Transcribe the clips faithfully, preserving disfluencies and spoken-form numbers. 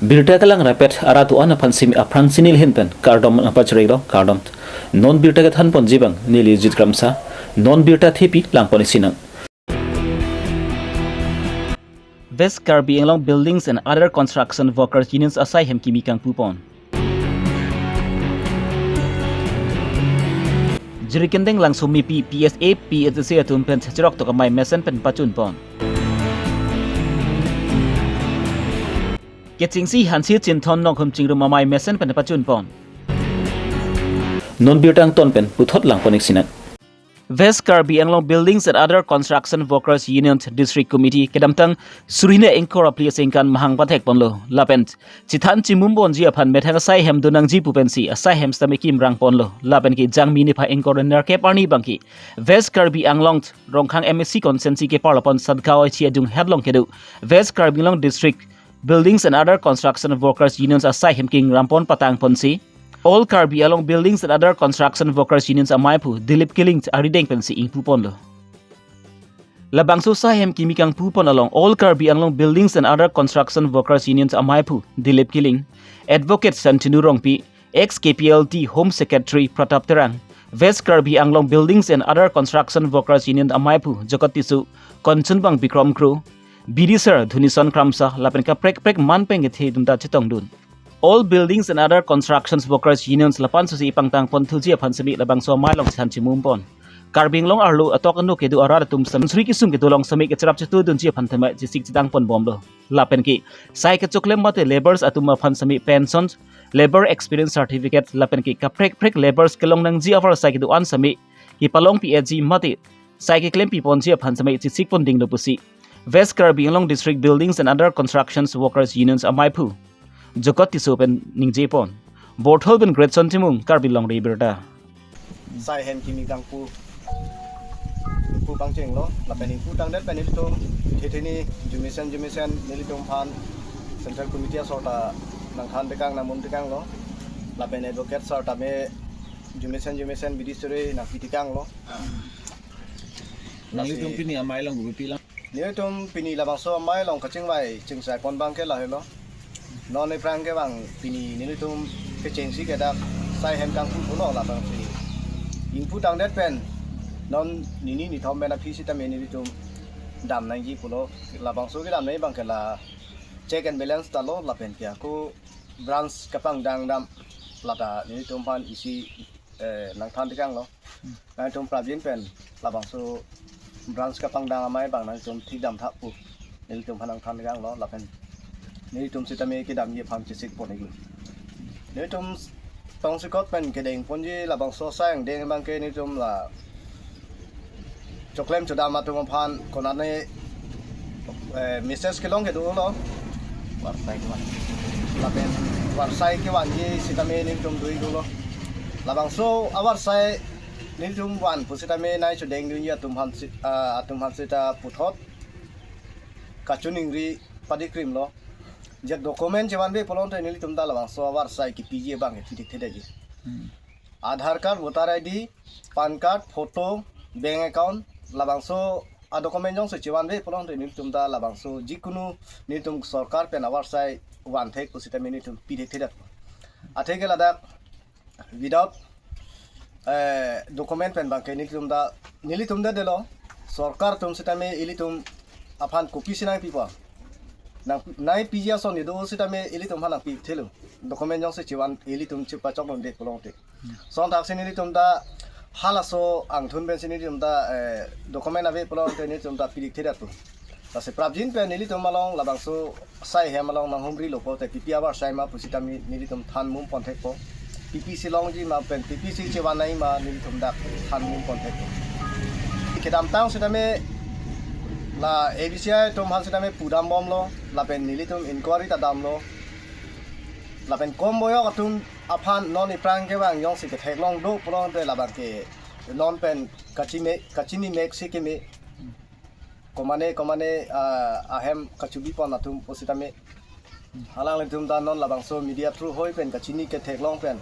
Birta kelang rapet arat do-an aphan simi aphrang si neli ahin pen kardom nangpachirilo, kardom. Non birta kethan ponji abang neli Jit Kramsa, non birta thepi lang pon isi nang. West Karbi Anglong Buildings and Other Construction Workers Unions asai hem kimi kangpu pon. Jirikindeng Langsomepi P S A, P S A atum pen chachirok tok amei mesen pen pachun pon. Kechengsi Hanse Chinthon Nonghum Chingrum amei mesen pen pachun pon. Non birta angton pen puthot lang pon isi nang. West Karbi Anglong Buildings and Other Construction Workers Union District Committee kedamtang suri hini ingkoi ra phli aningkan mahang pathek ponlo. Lapen chithan chimum ponji aphan methang asai hem do nangji pu pensi asai hem sitame kimrang ponlo. Lapen ke Jangmi niphai ingkoi ra nerkep arni abangke West Karbi Anglong Rongkhang M A C constituency keparlo pon Satgaon H C adung hetlong kedo West Karbi Anglong District Buildings and Other Construction Workers Unions asai hem kingram pon patang ponsi All Karbi Anglong Buildings and Other Construction Workers Unions amei aphu Dilip Killing arideng pensi ingpu ponlo. Labangso asai hem kimi kangpu pon along All Karbi Anglong Buildings and Other Construction Workers Unions amei aphu Dilip Killing, Advocate Santinu Rongpi, ex K P L T Home Secretary Pratap Terang, West Karbi Anglong Buildings and Other Construction Workers Union amei aphu Jagat Tisso, Kanchanbang Bikram Kro, B D sir Dhunison Kramsa, lapen kaprek kaprek man pen kethe atum ta chetongdun. All Buildings and Other Constructions Workers Unions lapuson si pangtang ponthuji aphan simi labangso amei along chithan chimum pon. Karbi Anglong arlo atok ano kedo arat atum sami suri kesung kedo along sami kachirap chetudunji aphan themai chesik chetang pon bomlo. Lapen ke sai kechoklem mate labours atum aphan sami pension, labour experience certificate, lapen ke kaprek kaprek labours kelong nangji avarsai kedo-an sami kepalong P H G mate sai keklempi ponji aphan sami chesik pon dinglo pusi West Karbi Anglong District Buildings and Other Constructions Workers Unions amei aphu Jagat Tisso pen ningje pon. Borthol pen Greatson Timung, Karbi Longri Abirta. Asai hem kimi kangpu, ingpu pangchenglo, lapen ingpu tangdet pen ilitum hini hini jumisen jumisen nelitum aphan Central Committee asor ta nangthan tekang nangmun tekanglo, lapen advocate sir tame jumisen jumisen bidi suri nangpi tekanglo. Nanglitum pini amei along kopi lang? Nelitum pini labangso amei along kachingvai chingchai pon abangke lahelo. Non aphrang ke bang pini nelitum kechengsi ke dak asai hem kangpu pulo labangsi. Ingpu tangdet pen non nini nithom pen aphi sitame nelitum dam nangji pulo. Labangso kedam nangji abangke la check and balance ta lo lapen ke ako branch kapangdang dam lata nelitum aphan isi, eh, nangthan tekanglo. Nangtum prapjin pen labangso branch kapangdang amei abang nangtum thik damtha pu nelitum aphan nangthan tekanglo lapen nelitum sitame kedamji aphan chesik pon iklo. Nelitum tongsekot pen kedeng ponji labangso asai angdeng abangke nelitum la choklem chodam atum aphan konane, eh, message kelong kedo lo. Varsai kevan. Lapen varsai kevanji sitame nelitum do iklo. Labangso avarsai nelitum van pusitame nai chodengdunji atum aphan si, ah, atum aphan sita puthot kachiningri padikrimlo. Je document chevanve pulote nelitum ta labangso avarsai kepiji abangke pidik thedetji. Hmm. Aadhaar card, voter I D, PAN card, photo, bank account, labangso adocument jongsi chevanve pulote nelitum ta labangso jikunu nelitum sorkar pen avarsai vanthek pusitame nelitum pidik thedet. Atheke ladak without, eh, document pen abangke nelitum ta, nelitum ta delo, sorkar atum sitame ilitum aphan kopisi nangpipo. Nang, nangpiji ason kedo sitame ilitum aphan nangpi thelo. Document jongsi chevan ilitum chepachok dunde pulote. Lason thaksi nelitum ta halaso angthun pensi nelitum ta, eh, document ave pulote nelitum ta pidik thedet pu. Lasi prapjin pen nelitum along labangso asai hem along nanghumrilo pulote P P avarsai ma pusitame nelitum than mum ponthekpo. P P si longji ma pen P P si chevan nangji ma nelitum dak than mum ponthekpo. Kedamtang sitame la A B C I atum aphan sitame pudam bomlo, lapen nelitum inquiry ta damlo. Lapen kom boyok atum aphan non aphrang ke bang jongsi ketheklong do pulote labangke non pen kachime, kachini mek si keme. Komane, komane, ah, ahem kachibi pon atum pusitame. Alanglitum ta non labangso media through hoi pen kachini ketheklong pen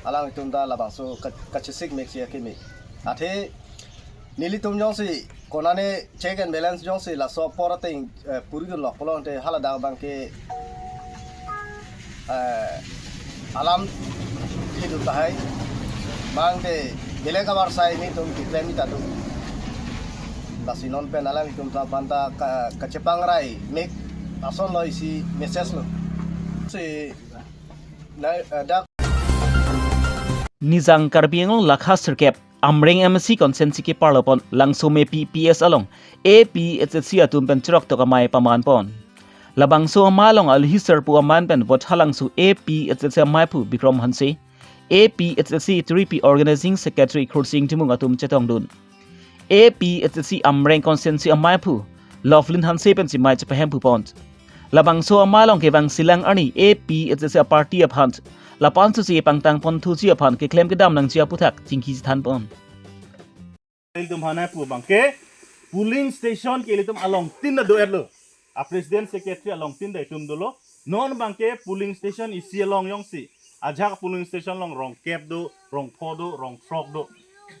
alanglitum ta labangso ka-, kachesik mek si akeme. Athe nelitum jongsi konane check and balance jongsi laso apor ateng, eh, puri dunlok pulote haladak abangke Eh, alam itu tahai bang ke belek abar sai ni tum kiklem ita tu. Lasi non pen alam itum ta banta ka, kachepangrai mek ason lo isi message lo. Si na, eh, dak Nijang Karbi Anglong lakha sirkep Amreng M A C constituency keparlo pon Langso Mepi P S along A P H L C atum pen chirok tok amei paman pon. Labangso amei along Alhi Sarpo amen pen Votha Langso A P H L C ameiphu Bikram Hanse, A P H L C Three P Organizing Secretary Khursing Timung atum chetongdun. A P H L C Amreng constituency ameiphu Lovelin Hanse pensi mei chepahemphu pon. Labangso amei along kevang silang arni A P H L C party aphan lapu-an susi pangtang ponthuji aphan keklem kedam nangji aputhak chingki chethan pon. Ilitum aphan pu bangke polling station ke ilitum along tin do-etlo. A president secretary along tin da itum dolo. Non bangke polling station isi along jongsi ajak polling station along rong kep do, rong pho do, rong throk do.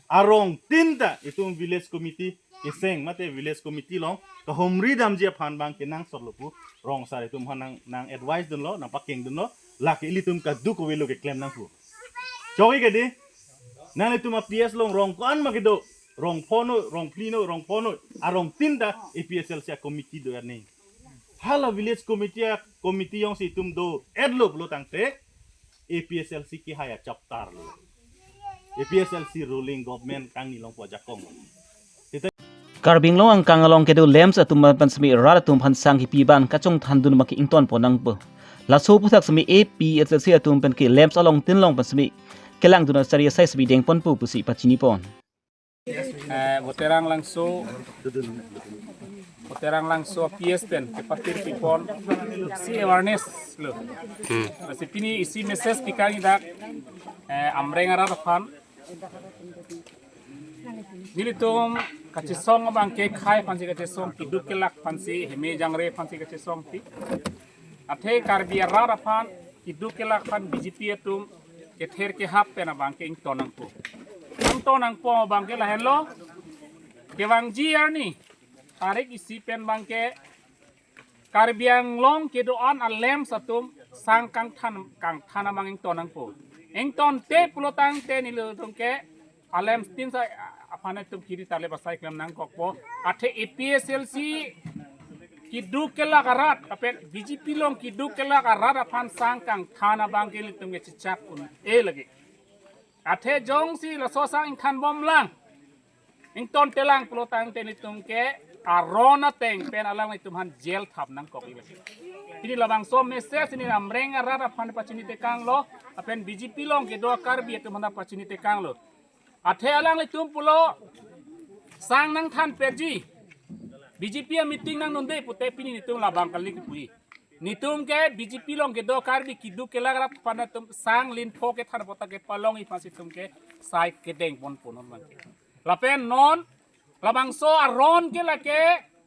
Arong tin ta itum village committee keseng mate village committee along kahumri damji aphan bangke nangsot lo pu rong sar itum aphan nang, nang advice dunlo, nang pakeng dunlo, lake ilitum kadokave lo keklem nang pu. Chok-ik ke dei, nanglitum a P S along rong ko-an ma kedo, rong pho noi, rong phli noi, rong pho noi, arong tin ta A P H L C committee do-et ni. Hala village committee, committee jongsi itum do-etlo pulo tangte A P H L C kehai achaptar lo. A P H L C ruling government kangni longpo ajakong lo. Karbi Anglong angkang along kedo LAMPS atum pen semi rat atum aphan sang kipi abang kachongthandun ma ke ington pon nangpo. Laso aputhak semi A P H L C atum pen ke LAMPS along tin along pen semi kelangdun achari asai semi deng ponpo pusi pachini pon. Eh, Voterang Langso, Voterang Langso P S pen kepatir pipon si awareness lo. Hmm. Lasi pini isi message pikang idak, eh, Amreng arat aphan. Nelitum kachesong abangke khei aphansi kachesong, keduk kelak aphansi, heme jangre aphansi kachesong ti. Athe Karbi arat aphan keduk kelak aphan B J P atum kether kehap pen abangke ington nangpo. Ington nangpo abangke lahenlo. Kevangji arni tarik isi pen bangke Karbi Anglong kedo-an a-LAMPS atum sang kangthan kangthan abang ington nangpo. Ingtonte pulo tangte nelitum ke a-LAMPS tin asai aphan itum kiri tale basai klem nangkokpo. Athe A P H L C keduk kelak arat, apen B J P along keduk kelak arat aphan sang kangthan abangke ilitum ke chechak un-e lagi. Athe jongsi laso sang ingthan bomlang, ingtontelang pulo tangte nelitum ke aron ateng pen alanglitum aphan jail thap nangkok-ik lagi. Pini labangso message pini Amreng arat aphan pachini tekanglo, apen B J P along kedo Karbi atum aphan pachini tekanglo. Athe alanglitum pulo sang nangthan perji. B J P a-meeting nangnunde pute pini nelitum labang kali kipu-i. Nelitum ke B J P along kedo Karbi keduk kelak arat aphan atum sang lin pho kethan pota kepalongji aphansi itum ke sai kedeng pon pon non bangke. Lapen non labangso aron ke lake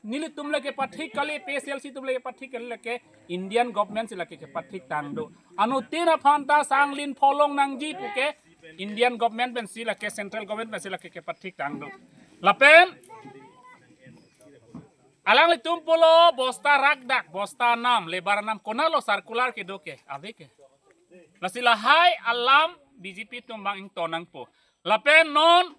nelitum lake pathik kali, P S L C atum lake pathik kali, lake Indian government si lake kepathik tang do. Anuttin aphan ta sang lin pho long nangji puke Indian government pensi lake central government pensi lake kepathik tang do. Lapen alanglitum pulo bosta rakdak, bosta nam, labour nam, konatlo circular kedo ke, ave ke. Lasi lahai alam B J P atum abang ington nangpo. Lapen non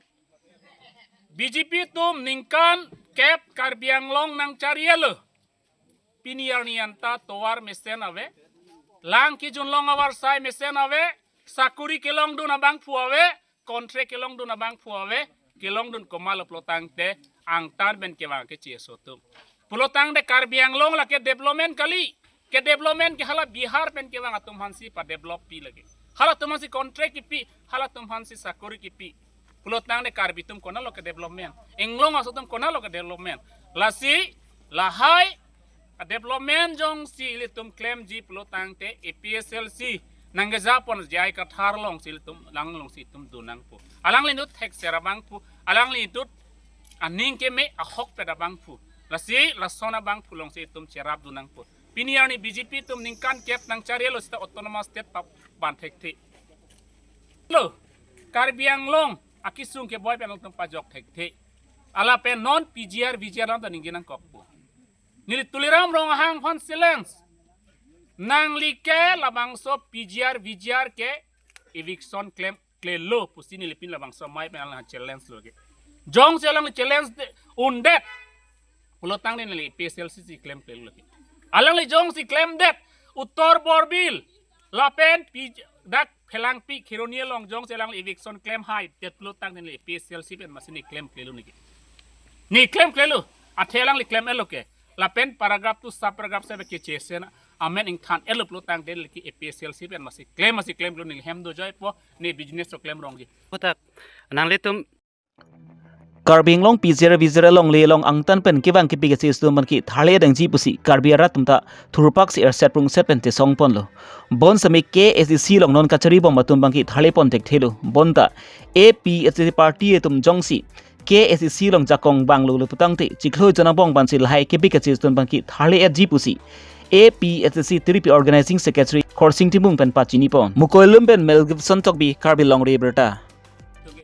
B J P atum ningkan kep Karbi Anglong nangchari-etlo. Pini arni anta tovar mesen ave. Lang kejun long avarsai mesen ave. Sakuri kelongdun abangphu ave. Contract kelongdun abangphu ave. Kelongdun komatlo pulo tangte angtan pen kevang ke C S O atum. Pulo tangte Karbi Anglong lake development kali. Ke development ke hala Bihar pen kevang atum aphansi padevelop pi lake. Halatum aphansi contract kipi, halatum aphansi sakuri kipi. Pulo tangte Karbi atum konatlo ke development. Inglong aso atum konatlo ke development. Lasi lahai a-development jongsi ilitum klemji pulo tangte A P H L C nangkeja pon J I Kathar alongsi ilitum lang alongsi itum dun nangpo. Alangli inut thekser abangphu, alangli inut aning keme ahokpet abangphu. Lasi lason abangphu alongsi itum cherapdun nangpo. Pini arni B J P atum ningkan kep nangchari-etlo seta autonomous state paban thekthe. Lo, Karbi Anglong akesung keboi pen alangtum pajok thekthe. Lapen non P G R, V G R alam ta ningje nangkokpo. Neli Tuliram Ronghang aphan challenge. Nangli ke labangso P G R, V G R ke eviction klemklelo pusi neli pin labangso amei pen alang challenge lo ke. Jongsi alangli challenge de, undet pulotangte neli A P H L C si klemklelo ke. Alangli jongsi klemdet, Uttar Borbil lapen P-, dak Phelangpi Kheroni along jongsi alangli eviction klem haidet pulotangte neli A P H L C pen masi neli klemklelo neke. Neli klemklelo, athe alangli klem-etlo ke. Lapen paragraph two sub paragraph seven kechesen amen ingthan-etlo pulotangte neli ke A P H L C pen masi klem, masi klemklelo, neli hem dojoipo, neli business lo klem rongji. Puthak, nanglitum Karbi Anglong P G R V G R alongle along angtan pen kevang kepi kachesong atum abangke tharle dangji pusi Karbi arat atum ta thurpaksi erset prungset pen chesongponlo. Bonsitame K S A D C along non kacharibom atum abangke tharlepon thekthelo. Bonta A P H L C party atum jongsi K S A D C along jakong vanglo pulotangte chiklo jon angbong pensi lahai kepi kachesong atum abangke tharle-etji pusi A P H L C Tiripi Organizing Secretary Khorsing Timung pen pachinipon. Mukoilum pen Mel Gibson Tokbi, Karbi Longri Abirta.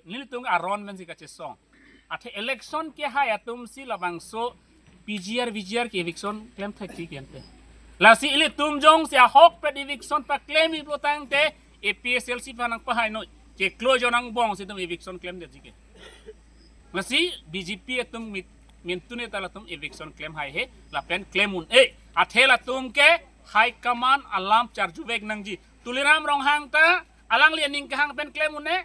Nelitum aron pensi kachesong. Athe election kehai atumsi labangso P G R, V G R ke eviction klem thekji kente. Lasi ilitum jongsi ahokpet eviction paklem-i pulotangte A P H L C aphan nangpahai noi. Chiklo jon angbong si itum eviction klemdetji ke. Lasi B J P atum mit, mintu neta latum eviction klem haihe, lapen klem un-e. Athe latum ke high command alam charjuvek nangji. Tuliram Ronghang ta alangli aning kehang pen klem un-e.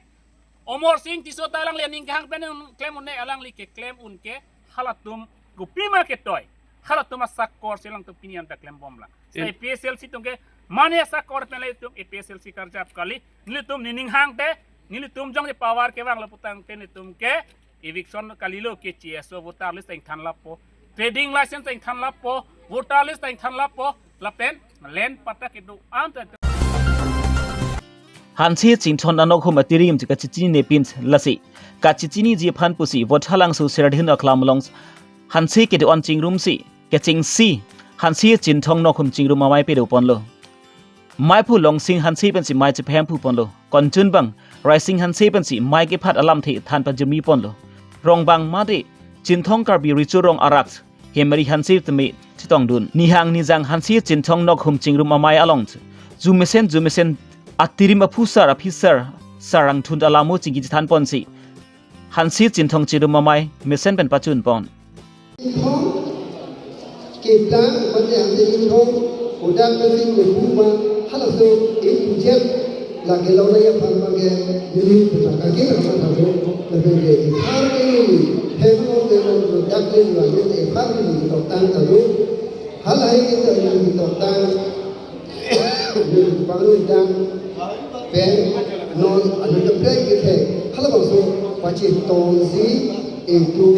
Amarsing Tisso ta alangli aning kehang pen klem un-e, alangli keklem un ke halatum kopima ketoi. Halatum asakor si alangtum pini anta klembomlang. Sa In- A P H L C atum ke mane asakor pen ilitum A P H L C karjap kali. Nelitum nening hangte, nelitum jongsi power kevanglo pulotangte nelitum ke eviction kalilo ke C S O voter list ta ingthan lapo. Trading license ta ingthan lapo. Voter list ta ingthan lapo. Lapen land patta kedo-an ta Hanse Chinthong anokhum atirim si kachechinine pin lasi kachechiniji aphan pusi Vothatlangso Serdihun aklam along Hanse kedo-an chingrumsi kechengsi Hanse Chinthong nokhum chingrum amei padoponlo. Meiphu Longsing Hanse pensi mei chepahemphuponlo. Konchunbang Raising Hanse pensi mei kephat alamthe than pajirmiponlo. Rongbang mate Chinthong Karbi Recho Rong arak Hemari Hanse tame chetongdun. Nihang nijang Hanse Chinthong nokhum chingrum amei along jumesen jumesen atirim aphusar aphisar sarangthun alamo chingki chethanponsi Hanse Chinthong chingrum amei mesen pen pachunpon. Chinthong keplang mate Hanse Chinthong kodak machine mepuma halaso A to Z lake longle aphan abangke neli puthak kaki rama thabu. Lapen ke ithar ke neli hem lo ke lo dak le lo ane ithar ke neli toktang thabu. Halahai ke to neli toktang. Neli panglu dang pen non anu ke prek ke the. Halabangso pachetongsi itum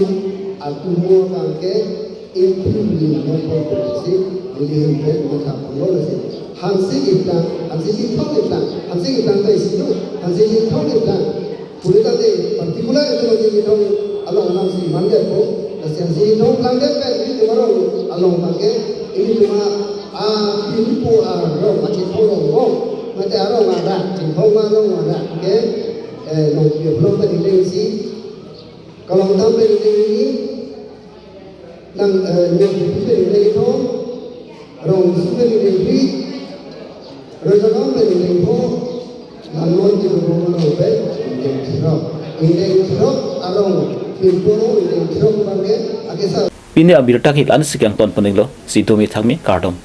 atumo abangke Improvement mongkol polisi, neli hem pen matha panglo lasi. Hanse keplang, Hanse Chinthong keplang, Hanse keplang ta isi do, Hanse Chinthong keplang. Pulotangte particular itu Hanse Chinthong along alamsi mandet po, lasi Hanse Chinthong plangdet pen ilitum arong along abangke, ilitum a, a, pinupo arong, a Chinthong rong rong, mate arong arat, Chinthong arong arat ke, eh, nong pio belong pen ilengsi, Kalongtham pen ilengsi, Nang, eh, Nong Kipi pen ingdeng kethom, Rongsi pen ingdeng phli, Rojagam pen ingdeng pho, Langnon Timung arong pen ingdeng throk. Ingdeng throk arong, pinpo arong ingdeng throk abangke, akesar. Pini abirta ke la-ansi kangton poninglo, si domi thangmi kardom.